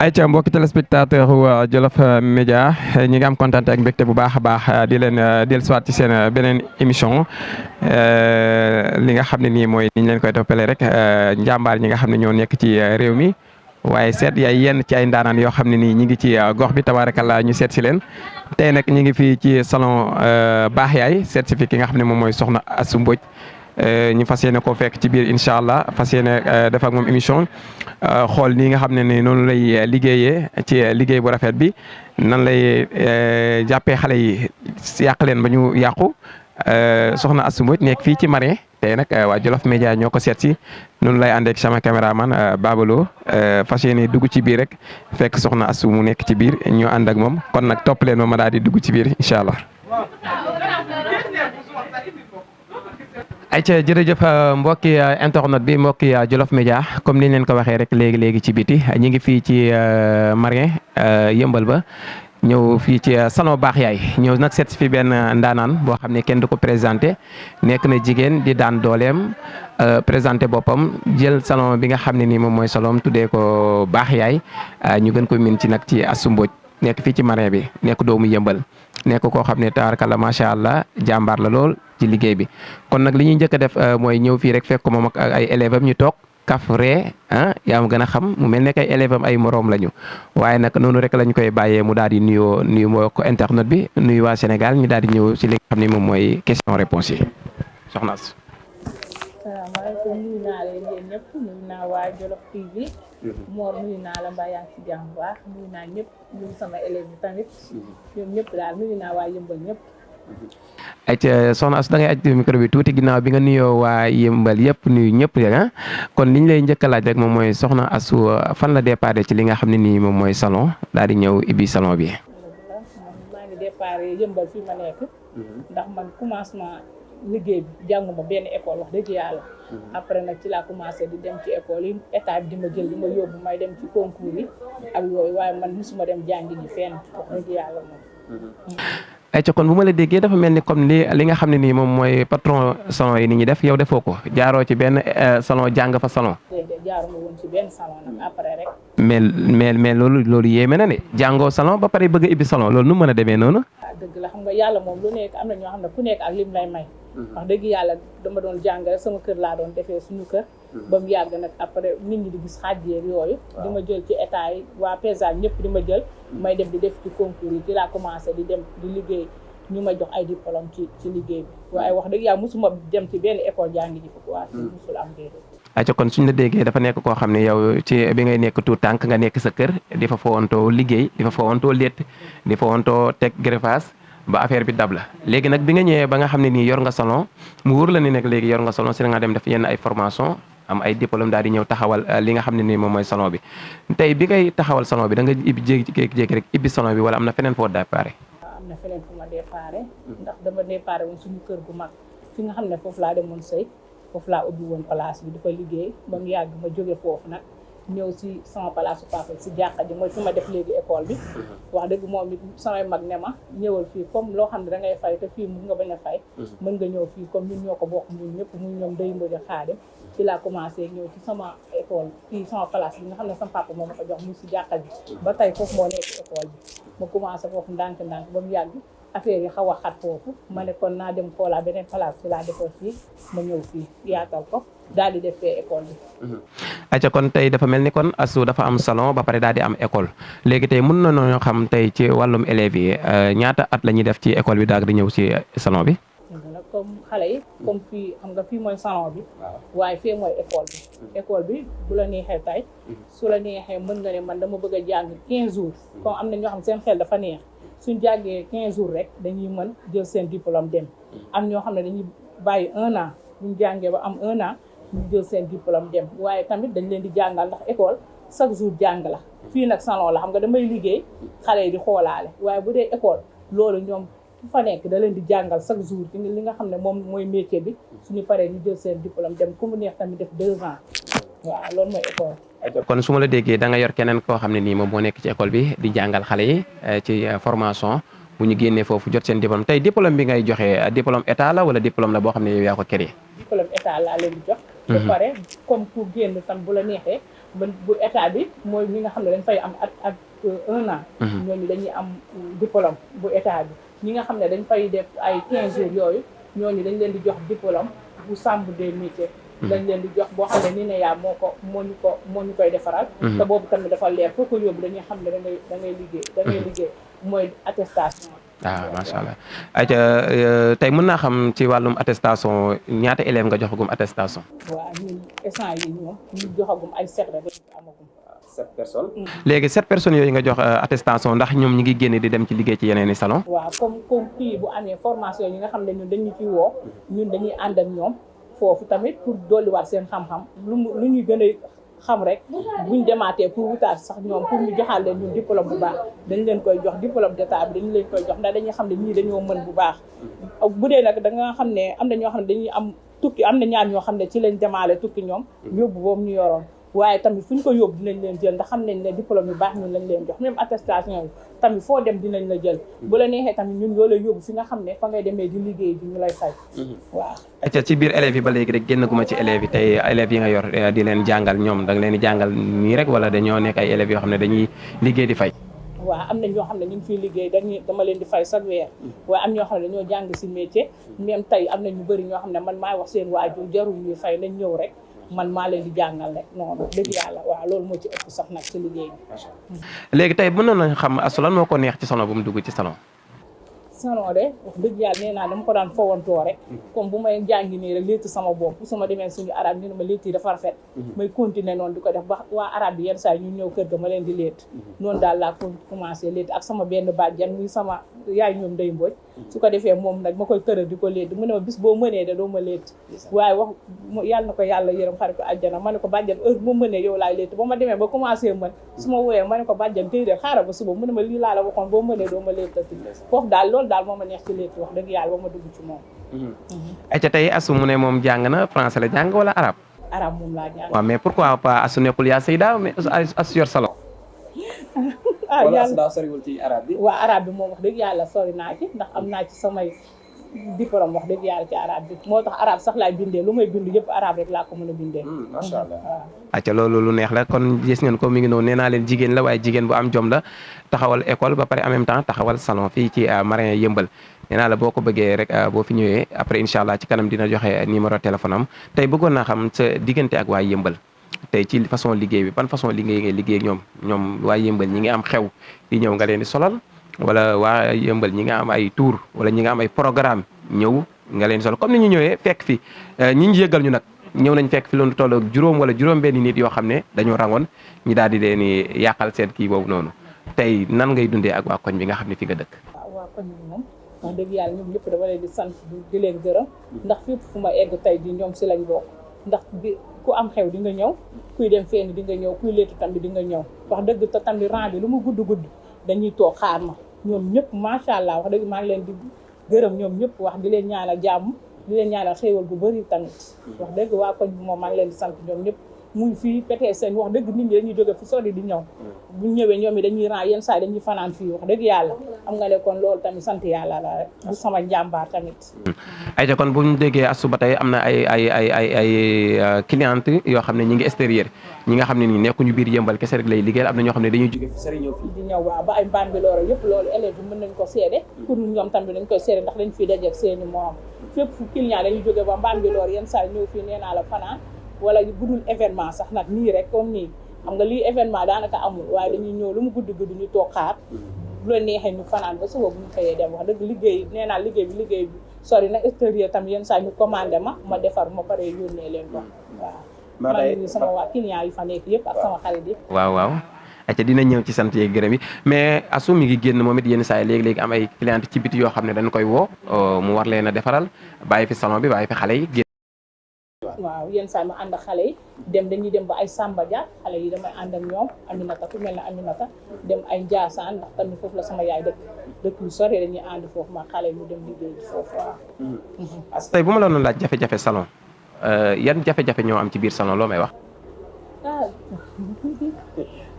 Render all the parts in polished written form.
ayca mbokki téléspectateur Jolof Média ñi ngi am kontaan ak mbégte bu baax a baax di leen dellusiwaat ci seen beneen émission li nga xam ne nii mooy ni ñu leen koy toppalee rek njàmbaar ñi nga xam ne ñoo nekk ci réew mi waaye seet yaay yenn ci ay ndaanaan yoo xam ne nii ñi ngi ci gox bi tabaarakallaa ñu seet si leen tey nag ñi ngi fii ci salon Baax Yaay seet si fi ki nga xam ne moom mooy soxna Astou Mbodj ñu fas yéene koo fekk ci biir incha allah fas yéene def ak moom émission xool nii nga xam ne ni noonu lay liggéeyee ci liggéey bu rafet bi nan lay jàppee xale yi yàq leen ba ñu yàqu soxna Astou Mbodj nekk fii ci Marin tey nag waa Jolof Média ñoo ko seet si noonu lay àndee ak sama caméraman Babalo fas yéene dugg ci biir rek fekk soxna Astou mu nekk ci biir ñu ànd ak moom kon nag topp leen ma daal di dugg ci biir incha allah. ayca jërëjëf mbokki internet bi mbokki Jolof Média comme ni leen ko waxee rek léegi ci biti ñu ngi fii ci Marin yëmbal ba ñëw fii ci salon Baax Yaay ñëw nag seet fi benn ndaanaan boo xam ne kenn du ko présenté nekk na jigéen di daan dooleem présenté boppam jël salon bi nga xam ne nii moom mooy salon tuddee ko Baax Yaay ñu gën ko min ci nag ci Astou Mbodj nekk fii ci Marin bi nekk doomu yëmbal nekk koo xam ne tabaarkalla macha allah jàmbaar la lool ci liggéey bi kon nag li ñuy njëkk a def mooy ñëw fii rek fekk ko moom ak ay élèves am ñu toog kaf ree yaa ma gën a xam mu mel ne ay élèves am ay moroom lañu waaye nag noonu rek lañ koy bàyyee mu daal di nuyu moo ko internet bi nuyu waa Sénégal ñu daal di ñëw ci li nga xam ne moom mooy question réponse yi soxna Astou. salaamaaleykum nuyu naa leen yéen ñëpp nuyu naa waa Jolof TV. Mor nuyu naa la mbaa yaa ngi ci jàmm bu baax nuyu naa ñëpp nuyu sama élèves yi tamit. ñoom ñëpp daal nuyu naa waa Yëmbal ñëpp. ayca soxna Astou da ngay aj micro bi tuuti ginnaaw bi nga nuyoo waa Yëmbal yëpp nuyu ñëpp kon liñ lay njëkk a laaj rek moom mooy soxna Astou fan la déparé ci li nga xam ne nii moom mooy salon daal di ñëw ibbi salon bi. maa ngi déparé Yëmbal fii ma nekk. ndax man commencement liggéey bi jànguma benn école wax dëgg yàlla. après nag ci laa commencé di dem ci école yi état bi di ma jël di ma yóbbu may dem ci concours yi ak yooyu waaye man musuma dem jàngi ji fenn wax dëgg yàlla moom. ayca kon bu ma la déggee dafa mel ni comme li nga xam ne nii moom mooy patron salon yi ni ñuy def yow defoo ko jaaroo ci benn salon jàng fa salon. déedéet jaaruma woon ci benn salon nag après rek. mais loolu yéeme na ne jàngoo salon ba pare bëgg a ibbi salon loolu nu mën a demee noonu. dëgg la xam nga yàlla moom lu nekk am na ñoo xam ne ku nekk ak lim lay may. wax dëgg yàlla dama doon jàng rek sama kër laa doon defee suñu kër. ba mu yàgg nag après nit ñi di gis xaajjeer yooyu. di ma jël ci état yi waa PESA ñëpp di ma jël. may dem di def ci concours yi ci laa commencé di dem di liggéey ñu ma jox ay diplôme ci liggéey bi waaye wax dëgg yàlla mosuma dem ci benn école jàngi ji ko waa ci mosul am déedéet. ayca kon suñ la déggee dafa nekk koo xam ne yow ci bi ngay nekk tout tànk nga nekk sa kër di fa fowantoo liggéey di fa fowantoo létt di fowantoo teg greffage ba affaire bi dab la léegi nag bi nga ñëwee ba nga xam ne nii yor nga salon mu wóor la ni nag léegi yor nga salon si nga dem def yenn ay formation am ay diplôme daal di ñëw taxawal li nga xam ne nii moom mooy salon bi tey bi ngay taxawal salon bi da nga ibbi jékki-jékki rek ibbi salon bi wala am na feneen foo déparé. am na feneen fu ma déparé ndax dama déparé woon suñu kër gu mag fi nga xam ne foofu laa demoon sëy foofu laa ubbi woon place bi dafa liggéey ba mu yàgg ma jóge foofu nag ñëw si sama place su papa si jàkka ji mooy fi ma def léegi école bi wax dëgg moom it samay mag ne ma ñëwal fii comme loo xam ne da ngay fay te fii mun nga bañ a fay mën nga ñëw fii comme ñun ñoo ko bokk ñun ñëpp muy ñoom day mbëja xaadim ci laa commencé ñëw ci sama école fii sama place bi nga xam ne sama papa moo ma ko jox muy si jàkka ji ba tey foofu moo nekk école bi ma commencé foofu ndànk-ndànk ba mu yàgg affaire yi xaw a xat foofu ma ne kon naa dem xoolaa beneen place ci laa defar fii ma ñëw fii yaatal ko daal di def fee école bi. ayca kon tey dafa mel ni kon Astou dafa am salon ba pare daal di am école léegi tey mën na ñoo xam tey ci wàllum élèves yi ñaata at la ñuy def ci école bi daal di ñëw ci salon bi. comme xale yi comme fii xam nga fii mooy salon bi waaye fii mooy école bi bu la neexee tey su la neexee mën nga ne man dama bëgg a jàng 15 jours comme am na ñoo xam seen xel dafa neex suñ jàngee 15 jours rek dañuy mën jël seen diplôme dem am ñoo xam ne dañuy bàyyi 1 an buñ jàngee ba am 1 an ñu jël seen diplôme dem waaye tamit dañ leen di jàngal ndax école chaque jour jàng la fii nag salon la xam nga damay liggéey xale yi di xoolaale waaye bu dee école loolu ñoom fu fa nekk da leen di jàngal chaque jour ci li nga xam ne moom mooy métier bi suñu paree ñu jël seen diplôme dem ku mu neex tamit def 2 ans waaw loolu mooy école. kon su ma la déggee da nga yor keneen koo xam ne nii moom moo nekk ci école bi di jàngal xale yi ci formation bu ñu génnee foofu jot seen diplôme tey diplôme bi ngay joxe diplôme état la wala diplôme la boo xam ne yow yaa ko créé. diplôme état laa leen di jox. ba pare comme pour génn tam bu la neexee bu état bi mooy ñi nga xam ne dañ fay am at 1 an. ñooñu dañuy am diplôme bu état bi ñi nga xam ne dañ fay def ay 15 jours yooyu ñooñu dañ leen di jox diplôme bu chambre des métiers. dañ leen di jox boo xam ne NINEA moo ñu koy defaral. te boobu tamit dafa leer foo ko yóbbu dañuy xam ne da ngay liggéey mooy attestation. macha allah ayca tey mën naa xam ci wàllum attestation ñaata élèves nga joxagum attestation. waaw ñun instant yi ñoom ñu joxagum ay 7 rek lañ amagum. 7 personnes. léegi 7 personnes yooyu nga jox attestation ndax ñoom ñi ngi génne di dem ci liggéey ci yeneen i salon. waaw comme kii bu amee formation yi nga xam ne ñun dañu ciy woo ñun dañuy ànd ak ñoom foofu tamit pour dolliwaat seen xam-xam lu ñuy gën a xam rek buñ demaatee pour wutaat sax ñoom pour ñu joxaal leen ñun diplôme bu baax dañ leen koy jox diplôme d'état bi dañu leen koy jox ndax dañuy xam ne ñii dañoo mën bu baax bu dee nag da nga xam ne am na ñoo xam ne dañuy am tukki am na ñaar ñoo xam ne ci lañ demaale tukki ñoom yóbbu boobu ñu yoroon waaye tamit fu ñu ko yóbbu dinañ leen jël ndax xam nañ ne diplôme yu baax ñun lañ leen jox même attestation yi tamit foo dem dinañ la jël bu la neexee tamit ñun yoo lay yóbbu fi nga xam ne fa ngay demee di liggéey bi ñu lay fay waaw acca ci biir élèves yi ba léegi rek génn gu ma ci élèves yi tey élèves yi nga yor di leen jàngal ñoom da nga leen di jàngal nii rek wala dañoo nekk ay élèves yoo xam ne dañuy liggéey di fay waaw am na ñoo xam ne ñu ngi fiy liggéey dama leen di fay chaque weer waaye am ñoo xam ne dañoo jàng si métier même tey am na ñu bëri ñoo xam ne man maay wax seen waajur jarul ñuy fay nañ ñëw rek man maa leen di jàngal rek noonu dëgg yàlla waaw loolu moo ci ëpp sax nag ci liggéey bi. léegi tey mënoon nañ xam Astou lan moo ko neex ci salon bu mu dugg ci salon. salon de wax dëgg yàlla nee naa dama ko daan fowantoo rek comme bu may jàngi nii rek létt sama bopp su ma demee suñu arab ñu ne ma létt yi dafa rafet may continuer noonu di ko def ba waa arab bi yenn saa yi ñu ñëw kër ga ma leen di létt noonu daal laa ko commencé létt ak sama benn bàjjan muy sama yaay ñoom day mbooj su ko defee moom nag ma koy tëral di ko létt mu ne ma bis boo mënee de doo ma létt waaye wax yàlla na ko yàlla yërëm xarit ko àjjana ma ne ko bàjjan heure bu ma mënee yow laay létt ba ma demee ba commencé mën su ma wooyee ma ne ko bàjjan tey de xaaral ba suba mu ne ma lii laa la waxoon boo mënee doo ma léttati foofu daal loolu daal moo ma neex ci létt wax dëgg yàlla ba ma dugg ci moom ayca tey Astou mu ne moom jàng na français la jàng wala arabe moom laa jàng waaw mais pourquoi pas Astou nekkul yaa Seyda mais Astou yor salon wala Astou daa soriwul ci arabe bi waa arabe bi moom wax dëgg yàlla sori naa ci ndax am naa ci samay diplôme wax dëgg yàlla ci arabe bi moo tax arabe sax laay bindee lu may bind yëpp arabe rek laa ko mën a bindee macha allah waaw acca loolu lu neex la kon gis ngeen ko mi ngi noonu nee naa leen jigéen la waaye jigéen bu am jom la taxawal école ba pare en même temps taxawal salon fii ci Marin Yeumbeul nee naa la boo ko bëggee rek boo fi ñëwee après incha allah ci kanam dina joxe numéro téléphone am tey bëggoon naa xam sa diggante ak waa Yeumbeul tey ci façon liggéey bi ban façon liggéey ngay liggéey ak ñoom waa Yeumbeul ñi ngi am xew di ñëw nga leen di solal wala waa Yeumbeul ñi nga am ay tour wala ñi nga am ay programme ñëw nga leen di solal comme ni ñu ñëwee fekk fi ñi ñu yëgal ñu nag ñëw nañ fekk fi loolu toll ak juróom wala juróom benn nit yoo xam ne dañoo rangoon ñi daal di leen yàqal seen kii boobu noonu tey nan ngay dundee ak waa koñ bi nga xam ne fi nga dëkk waaw waa koñ bi moom wax dëgg yàlla ñoom ñëpp dama leen di sant di leen gërëm ndax fépp fu ma egg tey di ñoom si lañ bokk ndax bi ku am xew di nga ñëw kuy dem fenn di nga ñëw kuy leetu tamit di nga ñëw wax dëgg te tamit rang bi lu mu gudd dañuy toog xaar ma ñoom ñëpp macha allah wax dëgg maa ngi leen di gërëm ñoom ñëpp wax di leen ñaanal jàmm di leen ñaanal xéewal gu bëri tamit wax dëgg waa koñ bi moom maa ngi leen di sant ñoom ñëpp muy fii PTSN wax dëgg nit ñi dañuy jóge fi sori di ñëw bu ñëwee ñoom yi dañuy ran yenn saa dañuy fanaan fii wax dëgg yàlla am nga ne kon loolu tamit sant yàlla la rek du sama njàmbaar tamit ayca kon bu ñu déggee Astou ba tey am na ay cliente yoo xam ne ñi ngi extérieur ñi nga xam ne nii nekkuñu biir Yeumbeul kese rek lay liggéeyal am na ñoo xam ne dañuy jóge fi sori ñëw fii di ñëw waaw ba ay Bambilor yëpp loolu élèves yi mën nañ ko seede pour ñoom tamit dañ koy seede ndax dañ fii dajeeg seeni moom fépp fu client dañuy jóge ba Bambilor yenn saa ñëw fii nee naa la fanaan wala budul événement sax nag nii rek comme nii xam nga lii événement daanaka amul waaye dañuy ñëw lu mu guddi ñu toog xaar bu la neexee ñu fanaan ba suba bu ñu xëyee dem wax dëgg liggéey nee naa liggéey bi sori na extérieur tam yenn saa ñu commandé ma defar ma pare yónnee leen ko waaw maa ngi nuyu sama waa client yi fa nekk yëpp ak sama xarit yi waaw acca dina ñëw ci sant yeeg gërëm yi mais Astou mi ngi génn moom it yenn saa yi léegi-léegi am ay client ci biti yoo xam ne dañ koy woo mu war leen a defaral bàyyi fi salon bi bàyyi fi xale yi waaw yenn saa ma ànd ak xale yi dañuy dem ba ay Samba Dia xale yi damay ànd ak ñoom Aminata ku mel ne Aminata dem ay Ndiassane ndax tamit foofu la sama yaay dëkk yu sori dañuy ànd foofu ma xale yi ñu dem liggéey foofu waaw tey bu ma la doon laaj jafe-jafe salon yan jafe-jafe ñoo am ci biir salon loo may wax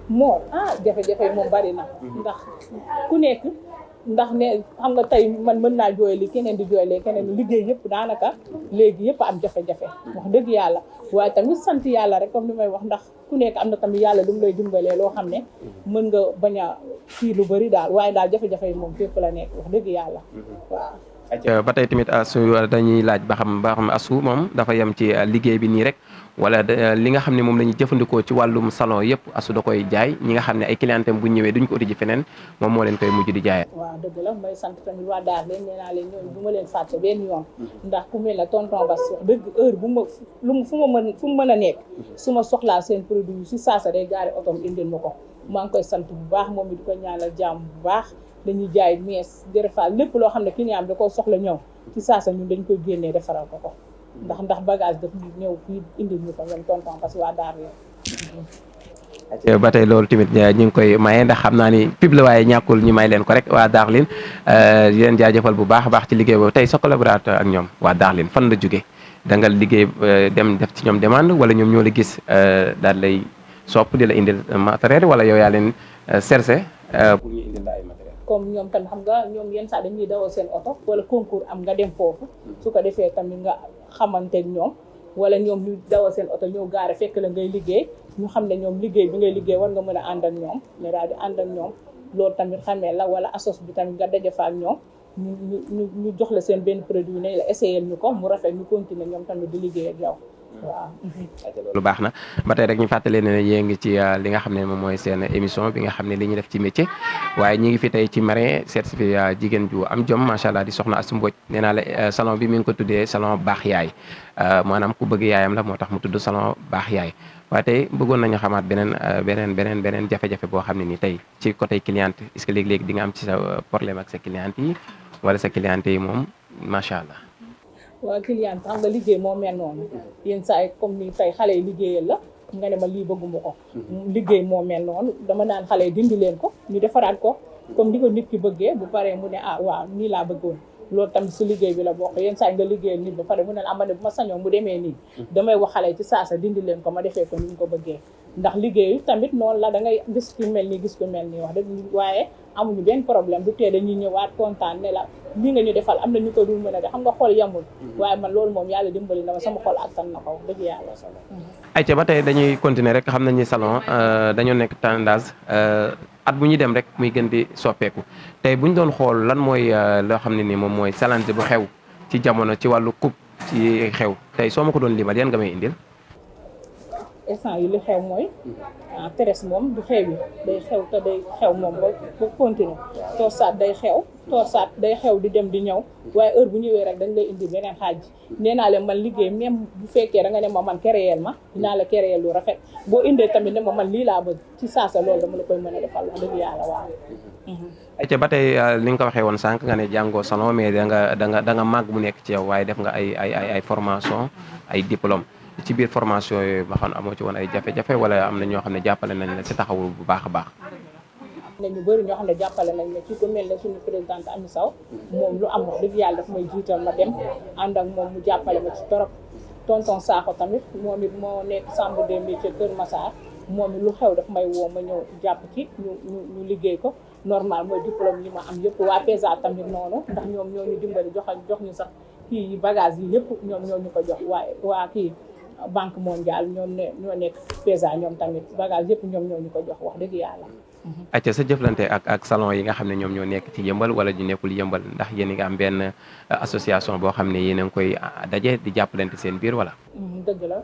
moor jafe-jafe yi moom bari na ndax ku nekk ndax ne xam nga tey man mën naa jooyli keneen di jooylee keneen liggéey yëpp daanaka léegi yëpp am jafe-jafe wax dëgg yàlla waaye tamit sant yàlla rek comme li may wax ndax ku nekk am na tamit yàlla lu mu lay dimbalee loo xam ne mën nga bañ a kii lu bari daal waaye daal jafe-jafe yi moom fépp la nekk wax dëgg yàlla waaw ba tey tamit asu dañuy laaj ba xam asu moom dafa yem ci liggéey bi nii rek wala li nga xam ne moom la ñuy jëfandikoo ci wàllum salon yëpp asu da koy jaay ñi nga xam ne ay clientam bu ñëwee duñ ko uti ji feneen moom moo leen koy mujj di jaayat. waaw dëgg la may sant tamit waa Daara leen nee naa leen ñooñu bu ma leen fàtte benn yoon ndax ku mel ne tonton Bass wax dëgg heure bu ma fu mu mën a nekk su ma soxlaa seen produit si saasa day gaari otom indil ma ko maa ngi koy sant bu baax moom it di ko ñaanal jàmm bu baax dañuy jaay mees jërëfaal lépp loo xam ne client da koo soxla ñëw ci saasa ñun dañ koy génnee defaral ko ndax bagage daf ñëw fii indil ñu ko ñoom tonton parce que waa Daara ba tey loolu tamit ñu ngi koy maye ndax xam naa ni pub la waaye ñàkkul ñu may leen ko rek waa Darlin di leen jaajëfal bu baax a baax ci liggéey boobu tey sa collaborateur ak ñoom waa Darlin fan la jóge da nga liggéey dem def ci ñoom demande wala ñoom ñoo la gis daal lay sopp di la indil matériel wala yow yaa leen cherché pour ñu indil la ay matériel comme ñoom tamit xam nga ñoom yenn saa dañuy dawal seen oto wala concours am nga dem foofu su ko defee tamit nga xamante ñoom wala ñoom ñu dawal seen oto ñëw gaare fekk la ngay liggéey ñu xam ne ñoom liggéey bi ngay liggéey war nga mën a ànd ak ñoom mais daal di ànd ak ñoom loolu tamit xamee la wala asos bi tamit nga daje fa ak ñoom ñu jox la seen benn produit ne la essayé ñu ko mu rafet ñu continuer ñoom tamit di liggéey ak yow waaw. loolu baax na ba tey rek ñu fàttali ne yéen ngi ci li nga xam ne moom mooy seen émission bi nga xam ne li ñu def ci métier waaye ñi ngi fi tey ci marin certifié jigéen ju am jom macha allah di soxna Astou Mbodj nee naa la salon bi mi ngi ko tuddee salon baax yaay maanaam ku bëgg yaayam la moo tax mu tudd salon baax yaay waaye tey bëggoon nañu xamaat beneen jafe-jafe boo xam ne ni tey ci côté cliente est-ce que léegi-léegi di nga am ci sa problème ak sa cliente yi wala sa cliente yi moom macha allah. waaw client xam nga liggéey moo mel noonu yenn saa yi comme ni tey xale yi liggéeyal la nga ne ma lii bëgguma ko liggéey moo mel noonu dama naan xale yi dindi leen ko ñu defaraat ko comme ni ko nit ki bëggee bu paree mu ne waaw nii laa bëggoon loolu tamit si liggéey bi la bokk yenn saa yi nga liggéeyal nit ba pare mu ne la amane bu ma sañoon mu demee nii damay wax xale yi ci saasa dindi leen ko ma defee ko ni ñu ko bëggee ndax liggéey tamit noonu la da ngay gis ku mel nii gis ku mel nii wax dëgg waaye amuñu benn problème du tee dañuy ñëwaat kontaan ne la lii nga ñu defal am na ñu ko dul mën a def xam nga xol yamul waaye man loolu moom yàlla dimbali na ma sama xol attan na ko dëgg yàlla ayca ba tey dañuy continuer rek xam nañ ni salon dañoo nekk tendance at bu ñuy dem rek muy gën di soppeeku tey bu ñu doon xool lan mooy loo xam ne ni moom mooy challenge bu xew ci jamono ci wàllu coupe ci xew tey soo ma ko doon limal yan nga may indil instant yi li xew mooy teres moom du xew yi day xew te day xew moom ba continuer torsaat day xew di dem di ñëw waaye heure bu ñëwee rek dañ lay indi beneen xaaj nee naa leen man liggéey même bu fekkee da nga ne ma man créer ma dinaa la créer lu rafet boo indee tamit ne ma man lii laa bëgg ci saasa loolu dama la koy mën a defal wax dëgg yàlla waaw. ayca ba tey li nga ko waxee woon sànq nga ne jàngoo salon mais da nga màgg mu nekk ci yow waaye def nga ay formation ay diplôme ci biir formation yooyu ba xam amoo ci woon ay jafe-jafe wala am na ñoo xam ne jàppale nañ la ci taxawul bu baax a baax. am na ñu bëri ñoo xam ne jàppale nañ la ci ko mel ne suñu présidente Ami Sow moom lu am wax dëgg yàlla daf may jiital ma dem ànd ak moom mu jàppale ma ci torop tonton Sakho tamit moom it moo nekk chambre des métiers Kër Massar moom it lu xew daf may woo ma ñëw jàpp ci ñu liggéey ko normal mooy diplôme yi ma am yëpp waa PESA tamit noonu ndax ñoom ñoo ñu dimbali jox ñu sax kii bagage yi yëpp ñoom ñoo ñu ko jox waaye waa kii banque mondiale ñoo nekk PESA ñoom tamit bagage yëpp ñoom ñoo ñu ko jox wax dëgg yàlla. acca sa jëflante ak salon yi nga xam ne ñoom ñoo nekk ci yëmbal wala ñu nekkul yëmbal ndax yéen nga am benn association boo xam ne yéen a ngi koy daje di jàppalante seen biir wala. dëgg la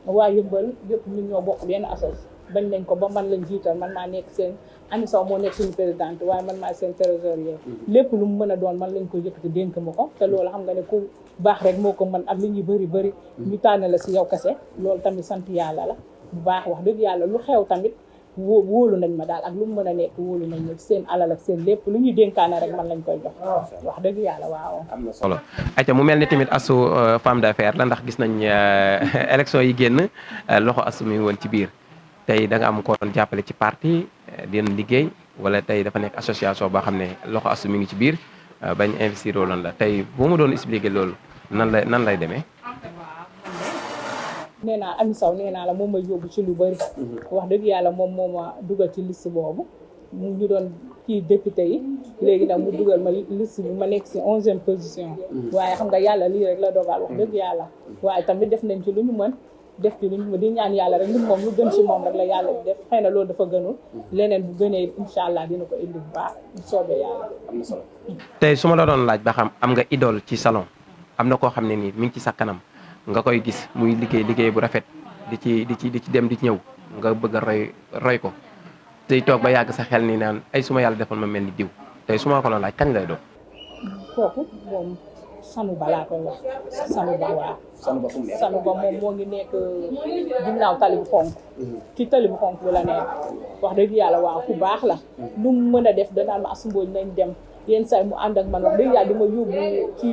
waa yëmbal yëpp ñun ñoo bokk benn assos bañ nañ ko ba man lañ jiital man maa nekk seen Ami Sow moo nekk suñu présidente waaye man maa seen trésorier lépp lu mu mën a doon man lañ ko yëkkati dénk ma ko te loolu xam nga ne ku baax rek moo ko mën ak li ñuy bëri ñu tànn la si yow kese loolu tamit sant yàlla la bu baax wax dëgg yàlla lu xew tamit wóolu nañ ma daal ak lu mu mën a nekk wóolu nañ ma seen alal ak seen lépp lu ñuy dénkaane rek man lañ koy jox wax dëgg yàlla waaw. am na solo acca mu mel ni tamit Astou femme d'affaires la ndax gis nañ élection yi génn loxo Astou mi ngi woon ci biir tey da nga am ko doon jàppale ci parti den liggéey wala tey dafa nekk association boo xam ne loxo Astou mi ngi ci biir bañ investir loolu la tey boo ma doon expliquer loolu nan lay demee. nee naa Ami Sow nee naa la moom may yóbbu ci lu bëri. wax dëgg yàlla moom moo ma dugal ci liste boobu mu ñu doon kii député yi léegi nag mu dugal ma liste bi ma nekk si 11e position. waaye xam nga yàlla lii rek la dogal wax dëgg yàlla. waaye tamit def nañ ci lu ñu mën def ci lu ñu mën di ñaan yàlla rek nit moom lu gën ci moom rek la yàlla di def xëy na loolu dafa gënul leneen bu gënee incha allah dina ko indi bu baax bu soobee yàlla. am na solo tey su ma la doon laaj ba xam am nga idole ci salon am na koo xam ne nii mi ngi ci sa kanam nga koy gis muy liggéey bu rafet di ci dem di ci ñëw nga bëgg a roy ko tey toog ba yàgg sa xel ni naan ay suma yàlla defoon ma mel ni diw tey su ma ko doon laaj kañ lay doon. kooku moom Sanu Ba laa koy wax Sanu Ba waaw. Sanu Ba moom moo ngi nekk ginnaaw tali bu xonk ci tali bu xonk bi la nekk wax dëgg yàlla waaw ku baax la lu mu mën a def danaan ma Astou Mbodj nañ dem yenn saa mu ànd ak man wax dëgg yàlla di ma yóbbu ci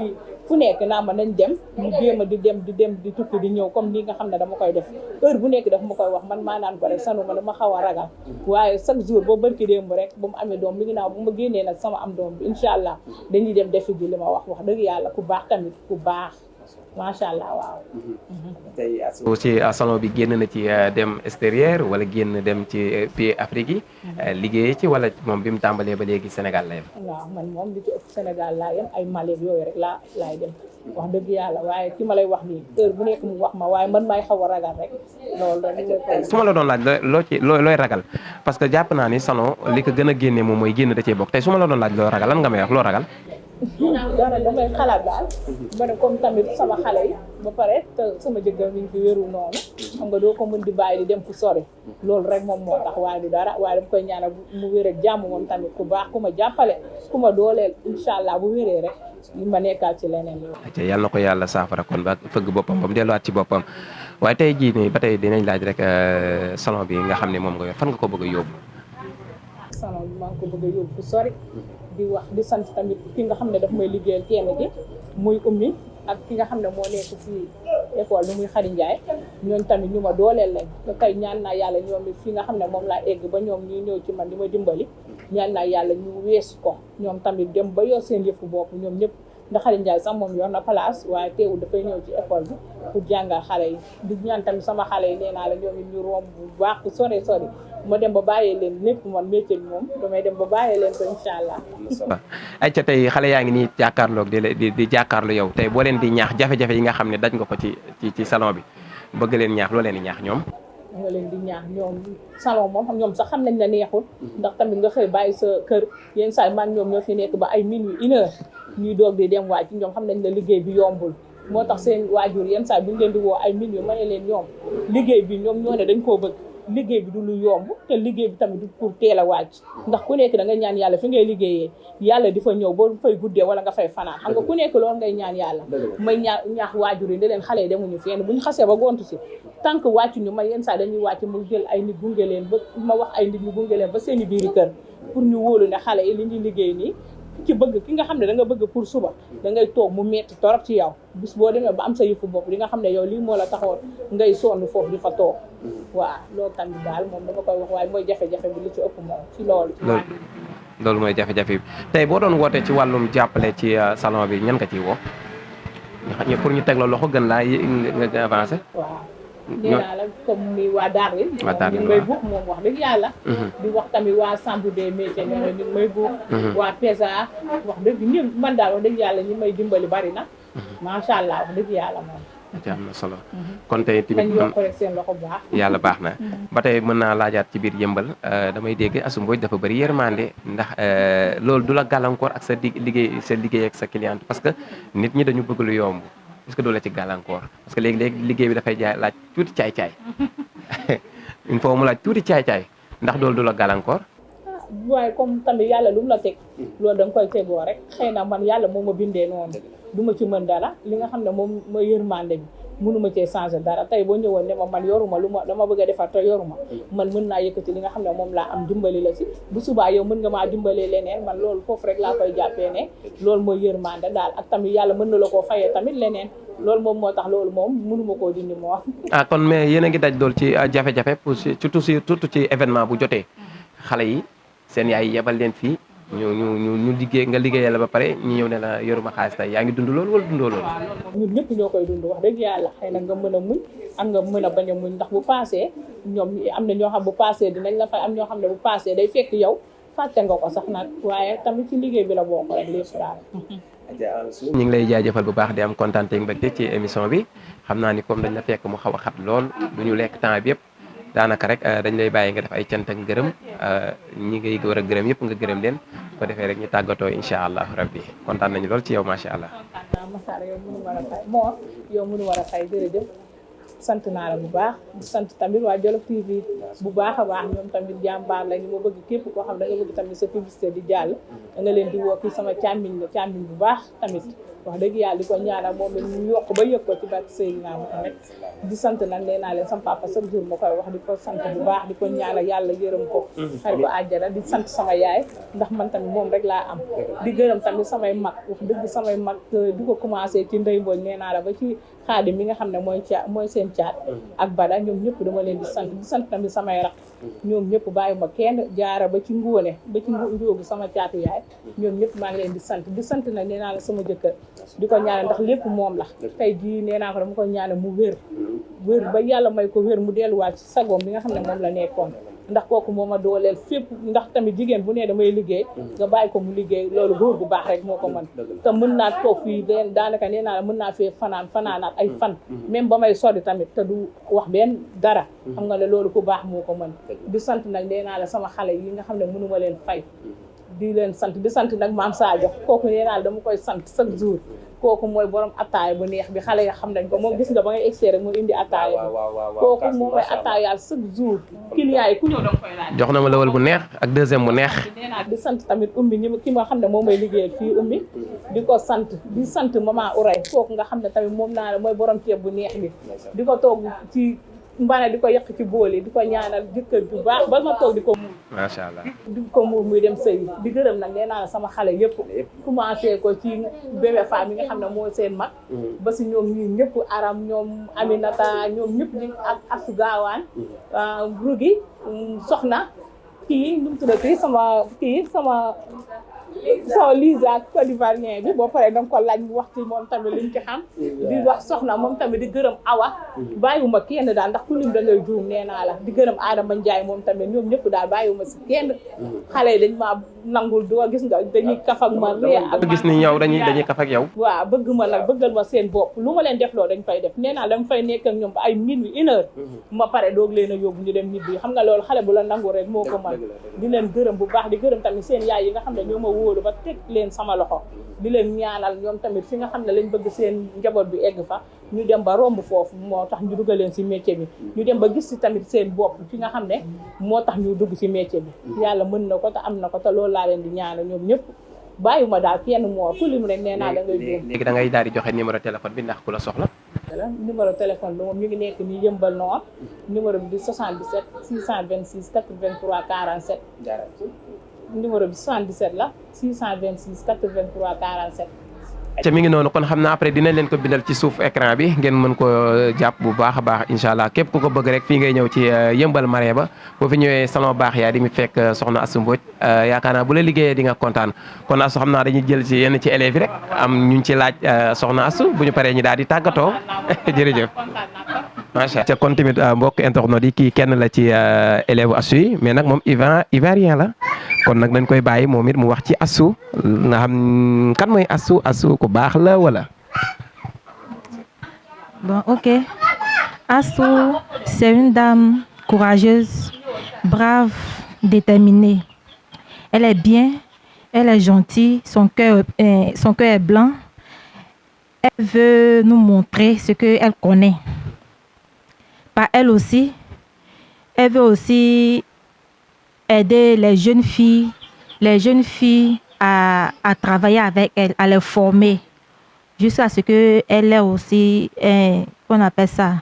fu nekk naa ma nañ dem ñu jéem a di dem di tukki di ñëw comme ni nga xam ne dama koy def heure bu nekk daf ma koy wax man maa naan ko rek Sanu ma dama xaw a ragal waaye chaque jour boo barki démb rek ba mu amee doom mi ngi naaw bu ma génnee nag sama am doom bi incha allah dañuy dem defi ji li ma wax dëgg yàlla ku baax tamit ku baax macha allah waaw. tey ci salon bi génn na ci dem extérieur wala génn dem ci pays Afrique yi. liggéey ci wala moom bi mu tàmbalee ba léegi Sénégal la yem. waaw man moom li ci ëpp Sénégal laa yem ay Mali yooyu rek laay dem wax dëgg yàlla waaye ki ma lay wax nii heure bu nekk mu wax ma waaye man maay xaw a ragal rek loolu la. su ma la doon laaj looy ragal parce que jàpp naa ni salon li ko gën a génne moom mooy génn da cee bokk tey su ma la doon laaj loo ragal lan nga may wax loo ragal. dara damay xalaat daal ma ne comme tamit sama xale yi ba pare te sama jëkkër mi ngi fi wéru noonu xam nga doo ko mën di bàyyi di dem fu sori loolu rek moom moo tax waaye du dara waaye dama koy ñaanal mu wér ak jàmm moom tamit ku baax ku ma jàppale ku ma dooleel incha allah bu wéree rek li ma nekkaat ci leneen yow. yal na ko yàlla saafara kon ba fëgg boppam ba mu delluwaat ci boppam waaye tey jii nii ba tey dinañ laaj rek salon bi nga xam ne moom nga yor fan nga ko bëgg a yóbbu. salon bi maa ngi ko bëgg a yóbbu fu sori. di wax di sant tamit ki nga xam ne daf may liggéeyal kenn gi muy ummi ak ki nga xam ne moo nekk ci école bi muy Xari Ndiaye ñooñ tamit ñu ma dooleel lañ te tey ñaan naa yàlla ñoom it fi nga xam ne moom laa egg ba ñoom ñuy ñëw ci man di ma dimbali ñaan naa yàlla ñu weesu ko ñoom tamit dem ba yor seen yëfu bopp ñoom ñëpp ndax Xari Ndiaye sax moom yor na place waaye teewul dafay ñëw ci école bi pour jàngal xale yi di ñaan tamit sama xale yi nee naa la ñoom it ñu romb bu baax ku sore sori ma dem ba bàyyee leen lépp man métier bi moom damay dem ba bàyyee leen ko incha allah. ay ca tey xale yaa ngi nii jàkkaarloog di jàkkaarloo yow tey boo leen di ñaax jafe-jafe yi nga xam ne daj nga ko ci salon bi bëgg leen ñaax loo leen di ñaax ñoom. nga leen di ñaax ñoom salon moom ñoom sax xam nañ ne neexul ndax tamit nga xëy bàyyi sa kër yenn saa man ñoom ñoo fi nekk ba ay minuit 1 heure ñuy doog di dem waaj ñoom xam nañ ne liggéey bi yombul moo tax seen waajur yenn saa bu ñu leen di woo ay minuit ma ne leen ñoom liggéey bi ñoom ñoo ne dañ koo bëgg liggéey bi du lu yomb te liggéey bi tamit du pour teel a wàcc ndax ku nekk da nga ñaan yàlla fi ngay liggéeyee yàlla di fa ñëw boo fay guddee wala nga fay fanaan xam nga ku nekk loolu ngay ñaan yàlla may ñaax waajur yi ne leen xale yi demuñu fenn bu ñu xasee ba gontu si tant que wàccu ñu may yenn saa dañuy wàcc mu jël ay nit gunge leen ba ma wax ay nit ñu gunge leen ba seeni biiri kër pour ñu wóolu ne xale yi li ñuy liggéey nii ki bëgg ki nga xam ne da nga bëgg pour suba da ngay toog mu metti torop ci yow bis boo demee ba am sa yëfu bopp di nga xam ne yow lii moo la taxoon ngay sonn foofu di fa toog waaw loolu tamit daal moom dama koy wax waaye mooy jafe-jafe bi li ci ëpp moom ci loolu loolu mooy jafe-jafe bi tey boo doon wootee ci wàllum jàppale ci salon bi ñan nga ciy woo pour ñu teg la loxo gën laa nga avancé waaw nee naa la comme ni waa Darwin ñu may buux moom wax dëgg yàlla di wax tamit waa Sambu des métiers ñoo ñu may buux waa PESA wax dëgg ñi man daal wax dëgg yàlla ñi may dimbali bari na macha allah wax dëgg yàlla moom ci am na solo kon tey tamit nañ yokk rek seen loxo bu baax yàlla baax na ba tey mën naa laajaat ci biir yëmbal damay dégg Astou Mbodj dafa bëri yërmande ndax loolu du la gàllankoor ak sa liggéey ak sa client parce que nit ñi dañu bëgg lu yomb est-ce que doo la ci gàllankoor parce que léegi liggéey bi dafay laaj tuuti caay-caay il faut mu laaj tuuti caay-caay ndax doolu du la gàllankoor waaye comme tamit yàlla lu mu la teg loolu da nga koy tegoo rek xëy na man yàlla moo ma bindee noonu du ma ci mën dara li nga xam ne moom mooy yërmande bi mënuma cee changer dara tey boo ñëwoon ne ma man yoruma lu ma dama bëgg a defar te yoruma man mën naa yëkkati li nga xam ne moom laa am dimbali la si bu subaa yow mën nga maa dimbalee leneen man loolu foofu rek laa koy jàppee ne loolu mooy yërmande daal ak tamit yàlla mën na la koo fayee tamit leneen loolu moom moo tax loolu moom mënuma koo dindi moo kon mais yéen a ngi daj loolu ci jafe-jafe pour surtout ci événement bu jotee xale yi seen yaay yebal leen fii ñu liggéey nga liggéeyal la ba pare ñu ñëw ne la yoruma xaalis tey yaa ngi dund loolu wala dundoo loolu. ñun ñëpp ñoo koy dund wax dëgg yàlla xëy na nga mën a muñ ak nga mën a bañ a muñ ndax bu passé ñoom am na ñoo xam bu passé dinañ la fay am ñoo xam ne bu passé day fekk yow fàtte nga ko sax nag waaye tamit ci liggéey bi la bokk rek lépp daal. ñu ngi lay jaajëfal bu baax di am kontaan ak mbégte ci émission bi xam naa ni comme dañ la fekk mu xaw a xat lool du ñu lekk temps bi yëpp daanaka rek dañ lay bàyyi nga def ay cant ak ngërëm ñi ngay war a gërëm yëpp nga gërëm leen ko defee rek ñu tàggatoo incha allah rabbi kontaan nañu lool ci yow macha allah. kontaan naa Massar yow mënu war a fay Mor yow mënu war a fay jërëjëf sant naa la bu baax di sant tamit waa Jolof TV bu baax a baax ñoom tamit jàmbaar lañu ma bëgg képp koo xam da nga bëgg tamit sa publicité di jàll da nga leen di woo kii sama càmmiñ la càmmiñ bu baax tamit wax dëgg yàlla di ko ñaanal moom la ñu yokk ba yëg ko ci barke Seydina Muhammad di sant nag nee naa leen sama papa chaque jour ma koy wax di ko sant bu baax di ko ñaanal yàlla yërëm ko xari ko àjjana di sant sama yaay ndax man tamit moom rek laa am di gërëm tamit samay mag wax dëgg samay mag di ko commencé ci Ndey Mbooj nee naa la ba ci Xaadim mi nga xam ne mooy seen caat ak Bada ñoom ñëpp dama leen di sant tamit samay rak ñoom ñëpp bàyyi ma kenn jaara ba ci Ngóone ba ci Njóogu sama caatu yaay ñoom ñëpp maa ngi leen di sant nag nee naa la sama jëkkër di ko ñaanal ndax lépp moom la tey jii nee naa ko dama ko ñaanal mu wér ba yàlla may ko wér mu delluwaat ci sagoom bi nga xam ne moom la nekkoon ndax kooku moo ma dooleel fépp ndax tamit jigéen bu nee damay liggéey nga bàyyi ko mu liggéey loolu góor bu baax rek moo ko mën te mën naa toog fii daanaka nee naa la mën naa fee fanaanaat ay fan même ba may soddi tamit te du wax benn dara xam nga ne loolu ku baax moo ko mën di sant nag nee naa la sama xale yi nga xam ne mënuma leen fay di leen sant di sant nag maam Sadio kooku nee naa la dama koy sant chaque jour kooku mooy borom attaaya bu neex bi xale ya xam nañ ko moom gis nga ba ngay extrait rek mu indi attaaya bi kooku moom mooy attaaya chaque jour client yi ku ñëw danga koy laaj jox na ma lawal bu neex ak deuxième bu neex nee naa di sant tamit ummi ki ma xam ne moom may liggéeyal fii ummi di ko sant di sant maman Uray kooku nga xam ne tamit moom naa la mooy borom ceeb bu neex bi di ko toog ci mbana di ko yàq ci bool yi di ko ñaanal jëkkër bu baax ba ma toog di ko muur macha allah di ko muur muy dem sëy di gërëm nag nee naa la sama xale yëpp commencé ko ci bébé femme yi nga xam ne moo seen mag ba si ñoom ñii ñëpp aram ñoom Aminata ñoom ñëpp ñi ak asu gaawaan rugi soxna kii nu mu tuddati sama Lisa Côte d'Ivoirien bi boo paree danga ko laaj mu wax ci moom tamit liñ ci xam di wax soxna moom tamit di gërëm Awa bàyyiwuma kenn daal ndax ku lim da ngay juum nee naa la di gërëm Adama Ndiaye moom tamit ñoom ñëpp daal bàyyiwuma si kenn xale yi dañ maa nangul doo gis nga dañuy kaf ak ma ree ak gis ni yow dañuy kaf ak yow waaw bëgg ma nag bëggal ma seen bopp lu ma leen def loo dañ fay def nee naa dama fay nekk ak ñoom ba ay minuit 1 heure ma pare doog leen a yóbbu ñu dem ñibbi xam nga loolu xale bu la nangu rek moo ko mën di leen gërëm bu baax di gërëm tamit seen yaay yi nga xam ne ñoo ma wóolu ba teg leen sama loxo di leen ñaanal ñoom tamit fi nga xam ne lañ bëgg seen njaboot bi egg fa ñu dem ba romb foofu moo tax ñu dugal leen ci métier bi ñu dem ba gis ci tamit seen bopp fi nga xam ne moo tax ñu dugg ci métier bi yàlla mën na ko te am na ko te loolu laa leen di ñaanal ñoom ñëpp bàyyiwuma daal kenn moo ku lim rek nee naa da ngay jóg léegi da ngay daal di joxe numéro téléphone bi ndax ku la soxla numéro téléphone bi moom ñu ngi nekk nii Yëmbal Nord numéro bi di 77 626 83 47 numéro bi 77 la 626 83 47. ca mi ngi noonu kon xam naa après dinañ leen ko bindal ci suuf écran bi ngeen mën ko jàpp bu baax a baax incha allah képp ku ko bëgg rek fii ngay ñëw ci Yëmbal Marin ba boo fi ñëwee salon baax yaa di mi fekk soxna Astou Mbodj yaakaar naa bu la liggéeyee di nga kontaan kon Astou xam naa dañuy jël ci yenn ci élèves yi rek am ñu ci laaj soxna Astou bu ñu paree ñu daal di tàggatoo jërëjëf macha allah kon tamit mbokk internet yi kii kenn la ci élève Astou yi mais nag moom ivoirien la kon nag dañ koy bàyyi moom it mu wax ci Astou nga xam kan mooy Astou ku baax la wala. Bon, ok. Astou, c'est une dame courageuse, brave, déterminée. Elle est bien, elle est gentille, son cœur est blanc. Elle veut nous montrer ce qu'elle connaît. Par elle aussi, elle veut aussi aider les jeunes filles à travailler avec elle, à les former, jusqu'à ce qu'elle ait aussi, on appelle ça,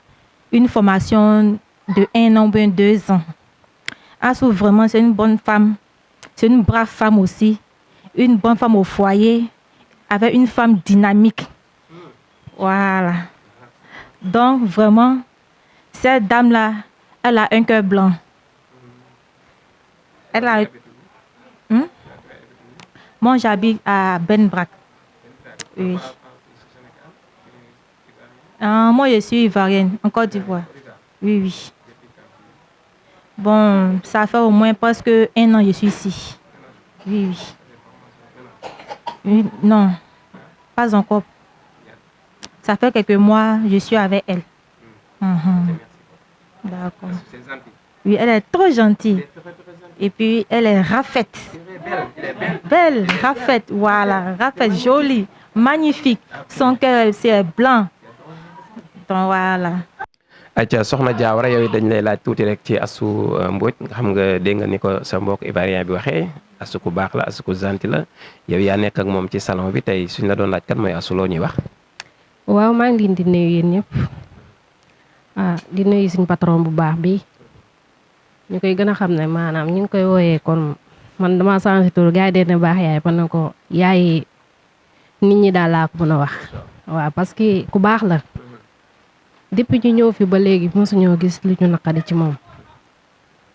une formation de 1 an ou 2 ans. Astou, vraiment, c'est une bonne femme. C'est une brave femme aussi. Une bonne femme au foyer, avec une femme dynamique. Voilà. Donc, vraiment, cette dame-là, elle a un cœur blanc. Elle a... Moi, j'habite à Benbrac. Oui. Moi, je suis ivoirienne, en Côte d'Ivoire. Oui, oui. Bon, ça fait au moins presque 1 an que je suis ici. Oui, oui. Oui, non, pas encore. Ça fait quelques mois, je suis avec elle. Mhm. D'accord. Oui, elle est trop gentille. Et puis, elle est raffaite. Belle, raffaite, voilà. Raffaite, jolie, magnifique. Son cœur, c'est blanc. Donc, voilà. acca soxna Diawara yow it dañ lay laaj tuuti rek ci Astou Mbodj nga xam nga dégg nga ni ko sa mbokk ivoirien bi waxee Astou ku baax la Astou ku gentil la yow yaa nekk ak moom ci salon bi tey suñ la doon laaj kan mooy Astou loo ñuy wax. waaw maa ngi leen di nuyu yéen ñëpp di nuyu suñ patron bu baax bi ñu koy gën a xam ne maanaam ñu ngi koy wooyee kon man dama changé tur gars yi dee baax yaay man na ko yaay nit ñi daal laa ko mën a wax waaw parce que ku baax la. depuis ñu ñëw fi ba léegi mosuñoo gis lu ñu naqadi ci moom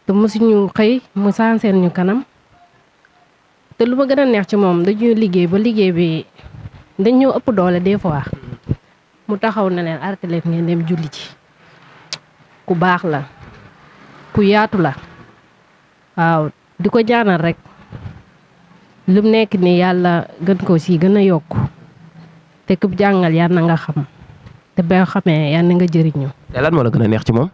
te mosuñu xëy mu sanseen ñu kanam te lu ma gën a neex ci moom dañuy liggéey ba liggéey bi dañ ñoo ëpp doole des fois mu taxaw na leen arrêté leen ngeen dem julli ci ku baax la ku yaatu la waaw di ko ñaanal rek lu mu nekk ni yàlla gën ko si gën a yokk te ku jàngal yàlla na nga xam te boo xamee yal na nga jëriñu. te lan moo la gën a neex ci moom.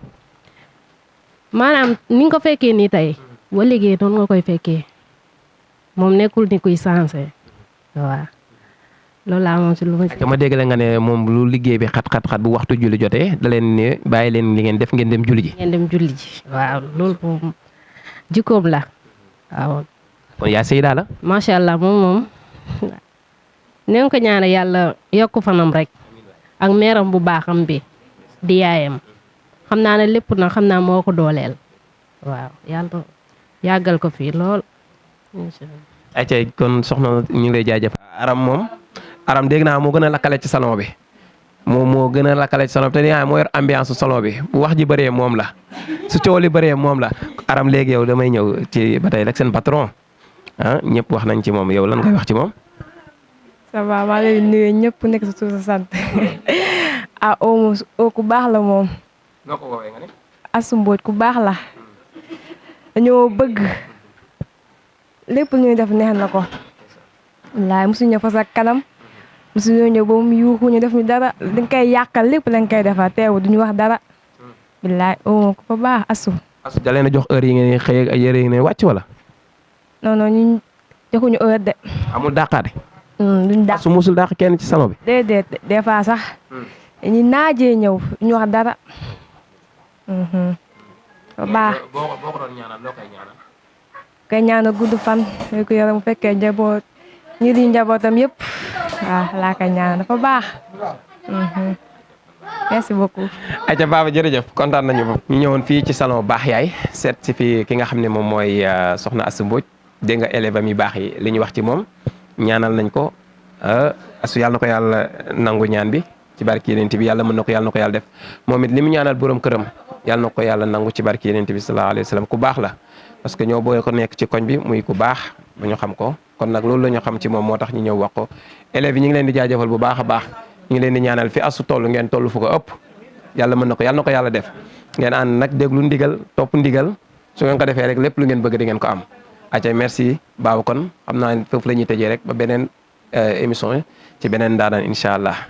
maanaam ni nga ko fekkee nii tey ba liggéey noonu nga koy fekkee moom nekkul ni kuy sensé waaw loolu laa moom si lu ma. te ma dégg la nga ne moom lu liggéey bi xat bu waxtu julli jotee da leen ne bàyyi leen li ngeen def ngeen dem julli ji. ngeen dem julli ji waaw loolu moom jikkoom la waaw. kon yaa Seyda la. macha allah moom nee nga ko ñaanal yàlla yokk fanam rek. ak meeram bu baaxam bi di yaayam xam naa ne lépp na xam naa moo ko dooleel waaw yàlla yàggal ko fii lool incha allah. ayca kon soxna ñu ngi lay jaajëf. Aram dégg naa moo gën a lakkale ci salon bi moom moo gën a lakkale ci salon bi te nee moo yor ambiance salon bi bu wax ji bëree moom la su coow li bëree moom la Aram léegi yow damay ñëw ci ba tey rek seen patron ñëpp wax nañ ci moom yow lan ngay wax ci moom. ça va maa ngi lay nuyu ñëpp nekk sa tur sa sant ku baax la moom. noo ko woowee nga ne. Astou Mbodj ku baax la dañoo bëgg lépp lu ñuy def neex na ko. wallaahi mosu ñëw fa sa kanam mosu ñëw ba mu yuuxu ñu def ñu dara dañ koy yàqal lépp lañ koy defar teewu duñu wax dara. wallaahi ku ko baax Astou. Astou da leen a jox heure yi ngeen xëy ak yére yi ngeen wàcc wala. non non ñu joxuñu heure de. amul dàqaate. duñ dàq su musul dàq kenn ci salon bi. déedéet des fois sax ñu naajee ñëw ñu wax dara. baax boo ko doon ñaanal loo koy ñaanal. koy ñaanal gudd fan ko yaram mu fekkee njaboot ñi di njabootam yëpp waaw laa koy ñaanal dafa baax. merci beaucoup. ayca Baba jërëjëf kontaan nañu ba. ñu ñëwoon fii ci salon baax yaay seet si fii ki nga xam ne moom mooy soxna Astou Mbodj dégg nga élève am yu baax yi li ñu wax ci moom. ñaanal nañ ko Astou yàlla na ko yàlla nangu ñaan bi ci barki yeneen bi yàlla mën na ko yàlla na ko yàlla def moom it li mu ñaanal borom këram yàlla na ko yàlla nangu ci barki yeneen bi sallallahu alayhi wa sallam ku baax la parce que ñoo booy ko nekk ci koñ bi muy ku baax ba ñu xam ko kon nag loolu la ñu xam ci moom moo tax ñu ñëw wax ko élèves yi ñu ngi leen di jaajëfal bu baax a baax ñu ngi leen di ñaanal fi Astou toll ngeen toll fu ko ëpp yàlla mën na ko yàlla na ko yàlla def ngeen ànd nag déglu ndigal topp ndigal su ngeen ko defee rek lépp lu ngeen bëgg di ngeen ko am acca merci Baba kon xam naa foofu la ñuy tëjee rek ba beneen émission ci beneen daanaan incha allah